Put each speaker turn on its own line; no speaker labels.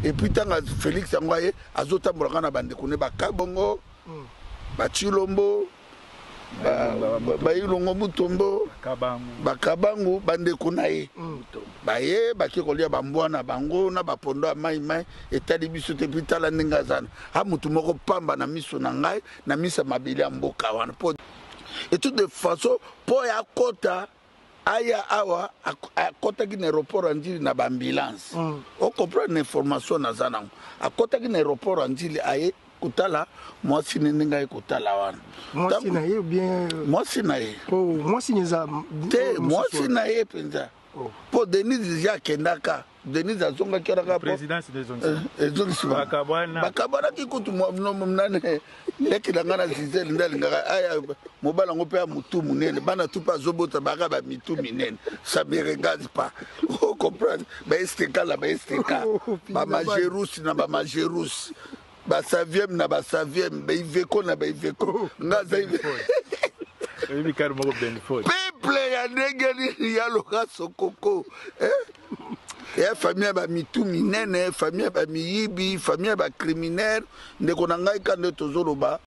Et puis ntango Félix yango aye, azotambola kaka na bandeko ne bakabongo, bachilombo, bailongo, mutombo, bakabangu, bandeko na ye baye bake kolia bambwa na bango na bapondo ya mai mai. Etali biso te. Puis tala ndenge aza na a motu moko pamba na miso na ngai, na miso ya mabele ya mboka wana. Po et toute de façon, mpo ya kota aya awa, akɔtaki na aéroport ya Ndjili na baambulance. Ocomprendre information naza nango, akɔtaki na aéroport ya Ndjili, aye kotala mwasi ne. Ndenge aye kotala wana,
mwasi na ye bien?
Mwasi na ye.
Mwasi eza
te, mwasi na ye mpenza, mpo Denise deja akendaka. Denise azongaki wana.
Ezongisi.
Bakabwanaki kutu. Nane leki na ngai na Gisele nde alingaka aya mobala yango mpe ya motu monene. Bana tu mpe azobota baka bamitu minene, ça me regarde pas, ocomprendre? Baesteka na baesteka, bamagerus na bamagerus, basaviem na basaviem, baiveko na baiveko. Nga aza peuple ya ndenge nini? Ya loka sokoko ya famille ya bamitu minene, famille ya bamiyibi, famille ya bacriminel. Ndeko na ngai, ka nde tozoloba.